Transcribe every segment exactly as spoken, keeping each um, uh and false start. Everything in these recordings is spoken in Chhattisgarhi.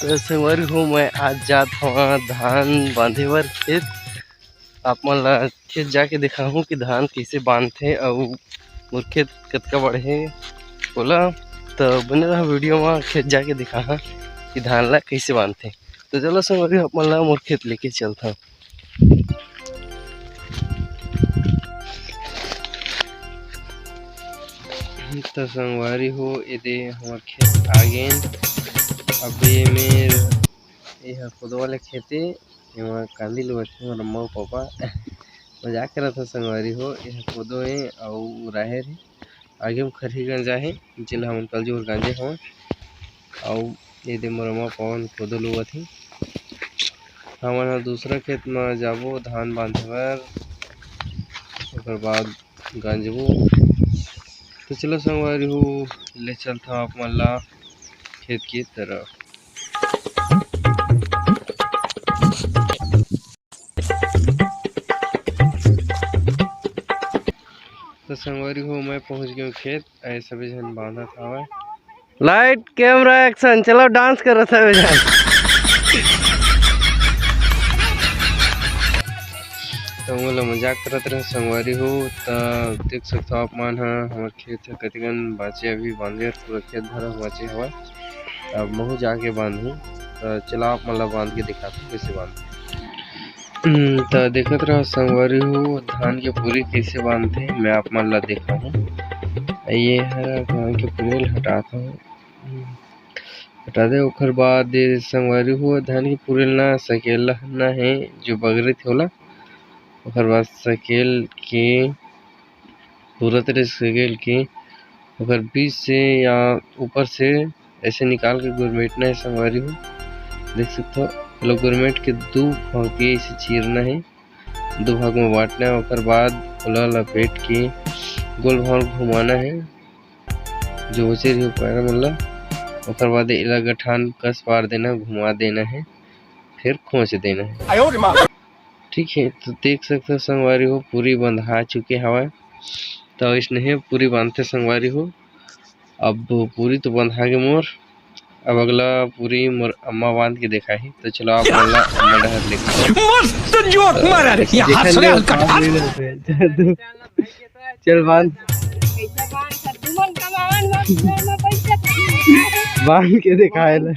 तो संगवारी हो, मैं आज जात हवं धान बांधे बर खेत। आप मन ला खेत जाके दिखाहूँ कि धान कइसे बांधथे अउ मोर खेत कतका बड़े हे ओला। तो बने रहा वीडियो में, खेत जाके दिखाहा कि धान ला कइसे बांधथे। तो चलो संगवारी हो, आप मन ला मोर खेत लेके चलथंव। तो संगवारी हो, एदे हमर खेत आ गेन। अब ये मेर, ये ह कोदो वाले खेत ए, एमा कांदी लुवत हे मोर अम्मा अउ पापा। मजाक करत हे संगवारी हो, ये ह कोदो ए अउ राहेर हे। आगे म खरही गंजा हे, जेला हमन कल जोर गांजे हवन। अउ एदे मोर अम्मा पापा मन कोदो लुवत हे। हमन ह दूसरा खेत म जाबो धान बांधे बर, ओकर बाद गांजबो। तो चलो संगवारी हो, ले चलथंव आप मन ला खेत के तरफ। तो संगवारी हो, मैं पहुंच गेंव खेत। ए सभी झन बांधत हवय। Light, camera, action, चलो dance करत हवे झन। तो मोला मजाक करत रहे संगवारी हो, त देख सकथव आप मन ह, हमर खेत ह कतिकन बांचे, अभी बांधे पूरा खेत भर बांचे हवय। अब महू जाके बांधहूं, त चला आप मन ला बांध के दिखाथंव कइसे बांधथे। हम्म, त देखत रहो संगवारी हो, धान के पूरी कइसे बांधथे, मैं आप मन ला दिखाहूं। ये हर धान के पूरी ल हटात हूं, हटा दे। ओकर बाद ये संगवारी हो, धान के पूरी ल ना सकेलना हे, जो बगरत हे ओला। ओकर बाद सकेल के पूरा तरह से सकेल के ओकर बीच से या ऊपर से ऐसे निकाल के गुरमेटना हे संगवारी हो। देख सकथव, ओला गुरमेट के दू भाग के ऐसे चीरना हे, दू भाग में बांटना हे। ओकर बाद ओला लपेट के गोल भाग घुमाना हे, जो बचे रही पैरा मन ला। ओकर बाद एला गठान कस पार देना, घुमा देना हे, फिर खोंच देना हे। ठीक है, तो देख सकथव संगवारी हो, पूरी बंधा चुके हवय। तो अइसने पूरी बांधथे संगवारी हो। अब पूरी तो बंधा गे मोर, अब अगला पूरी मोर अम्मा बांध के देखाही। तो चलो आप मन ला अम्मा डहर लेके चलथंव। मस्त जोक मारा रे, ये जेखर हंस रहे ले हल्का। बांध ले रहे थे। चल बांध। बांध के देखाए ले।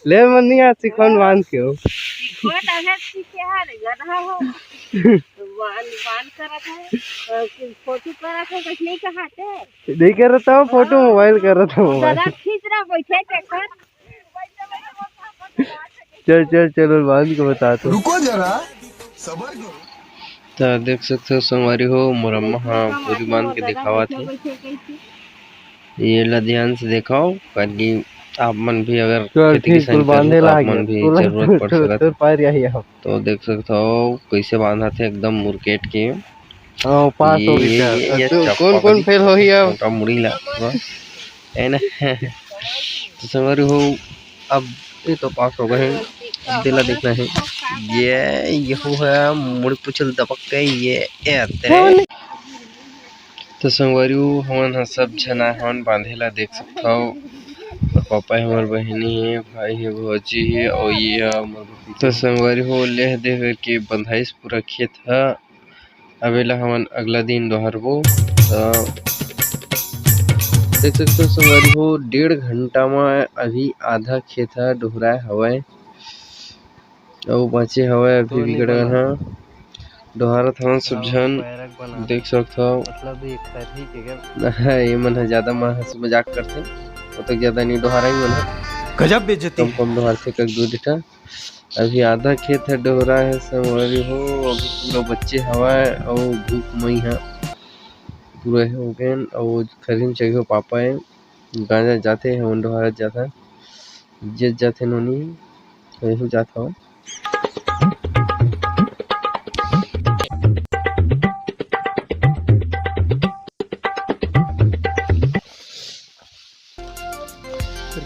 ले मन नहीं आज सिखौन बांध के हो। बांध, बांध करत हे, अ, फोटो करत हे, कुछ नहीं कहाते। नहीं करत हो फोटो, हाँ। मोबाइल करत हो, मोबाइल। दादा खींच रहा, बैठे चक्कर। चल, चल, चल, और बांध के बता तो। रुको जरा, सबर करो। त देख सकथव संगवारी हो, मोर अम्मा ह पूरी बांध के दिखावत हे। ये ला ध्यान से देखव, ताकि आप मन भी अगर चल खेती ठीक, किसानी तोर बांधे करहू, त आप लागे, मन भी तोला जरूरत पड़ तोर, सकत तोर हे। पार यही अब। तो देख सकथव कइसे बांधत हे एकदम मुरकेट के। हाँ, पास ये, हो गई ये, क्या? ये, ये अच्छा, चप्पा कौन, कौन फेल होही अब? मोटा मुड़ी ला, बस। है ना? तो संगवारी हो, अब ये तो पास हो गए हैं, अब देला देखना है। ये, यहू है, मुड़ी पूछल दबक के, ये, ये आते हैं। तो संगवारी हो, हमन ह सब झन आए हवन बांधे ला, देख सकथव। मोर पापा हे, हमर बहिनी हे, भाई हे, भौजी हे, अउ ये हे हमर। तो संगवारी हो, लेह देह करके बंधाइस पूरा खेत ह। अब एला हमन अगला दिन डोहरबो। त देख सकथव संगवारी हो, डेढ़ घंटा म अभी आधा खेत ह डोहराए हवय, अउ बांचे हवय अभी बिकट कन ह। डोहारत हवन सब झन, देख सकथव। ये मन ह ज्यादा हंसी मजाक करथे, ओतक ज्यादा नहीं डोहारय ये मन ह। गजब बेइज्जती। कम कम डोहारथे, एक दू ठा। अभी आधा खेत ह डोहरा हे संगवारी हो, अभी पूरा बच्चे हवय अउ धूप मई ह पूरा हो गेन अउ खरही म चघे पापा ए गांजा जाथे, हमन डोहरा जाथन, इज्जत जाथे नोनी, एहू जात हवय।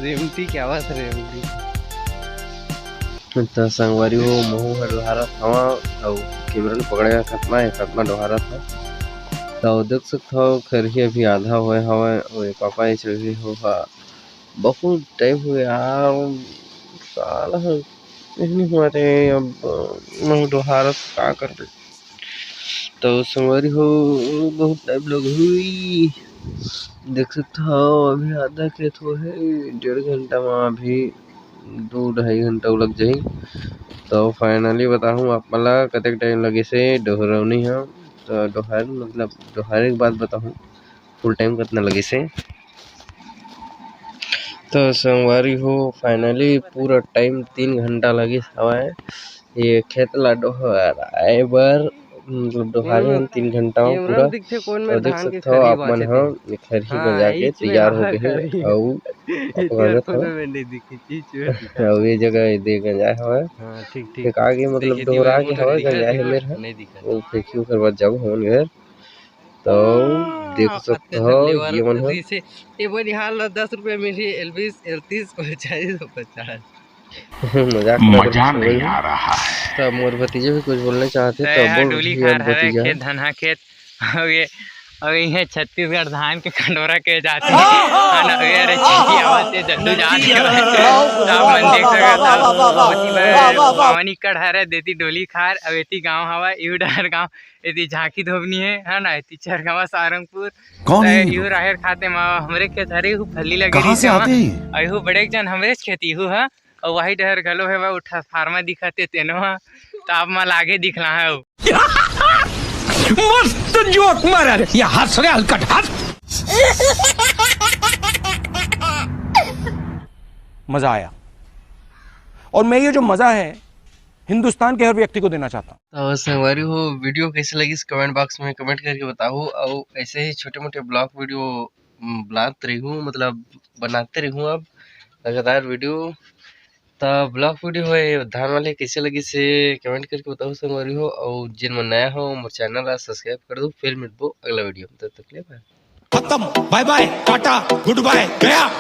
रेमटी क्या बात है, रेमटी। त संगवारी हो, महू हर डोहारत हवा, अउ कैमरा ल पकड़े खतमा है, खतमा डोहारत है। त देख सकत हव, खरही अभी आधा होए हवय, अउ ये पापा ये चढ़े हो हा, बहुत टाइम हो गया यार, साला कुछ नहीं हुआ रे। अब मैं डोहारत का करबे। तो संगवारी हो, बहुत टाइम लग हुई, देख सकत हो अभी आधा खेत हो है, डेढ़ घंटा में अभी दो ढाई घंटा लग जाही। तो finally बताहूँ आप मन ला कतेक टाइम लगे से डोहरौनी ह, तो डोहार मतलब डोहारे के बाद बताहूँ फुल टाइम कितना लगे से। तो संगवारी हो, finally पूरा टाइम तीन घंटा लगे हवय ये खेत ला डोहराए बर, मतलब डोहारे हन तीन घंटा में पूरा। तो देख सकत हो आप मन ह, ये खरही गंजा के तैयार हो गए हे अउ अउ ये जगह ये दे गंजाए हवय। एक आगे मतलब डोहरा के हवय, गंजाए हे मेर ह। वो फेंकी ओकर बाद जाबो हमन घर। तो देख सकत हो ये मन ह। ये बनिहार ला दस रुपया मिलही, एलबीस, एलतीस, पचास, पचास। मजाक मजा नहीं आ रहा है। तो मोर भतीजा भी कुछ बोलना चाहते, तो बोल डोली खार हरे भतीजा। खेत धनहा खेत, अउ ये, अउ इहे छत्तीसगढ़ धान के कंडोरा के जाते। अरे चीजी आवत हे, जद्दू जात हे। आप मन देख सकत हो, ओती बर पावनी कड़ हरे, देती डोली खार, अउ एती गांव हवा, इहू डहर गांव, एती झांकी धोबनी हे, है ना, एती चरगावा सारंगपुर। कौन है ये लोग? राहेर खाते मा हमरे खेत हरे, हू फल्ली लगे कहाँ से आते हैं ये? अउ हू बड़े जन हमरेच खेती हू हा, अउ वही डहर घलो हे, वो ट्रांसफार्मर दिखत हे तेनो हा, तो आप मन लागे दिखला है। मस्त जोक मारा रे, ये हंस रे हलकट हंस। मजा आया। और मैं ये जो मजा है हिंदुस्तान के हर व्यक्ति को देना चाहता हूँ। तो संगवारी हो, वीडियो कैसे लगिस कमेंट बॉक्स में कमेंट करके बताओ। और ऐसे ही छोटे मोटे ब्लॉग वीडियो, उम, बनात रहिहूँ, मतलब बनाते रहिहूँ अब लगातार वीडियो। तो ब्लॉग वीडियो है धान वाले कैसे लगिस से कमेंट करके बताओ संगवारी हो। और जिन मन नया हो मोर चैनल ला सब्सक्राइब कर दो, फिर मिलबो अगला वीडियो में, तब तक ले बाय। खत्म, बाय बाय, टाटा, गुड बाय, गया।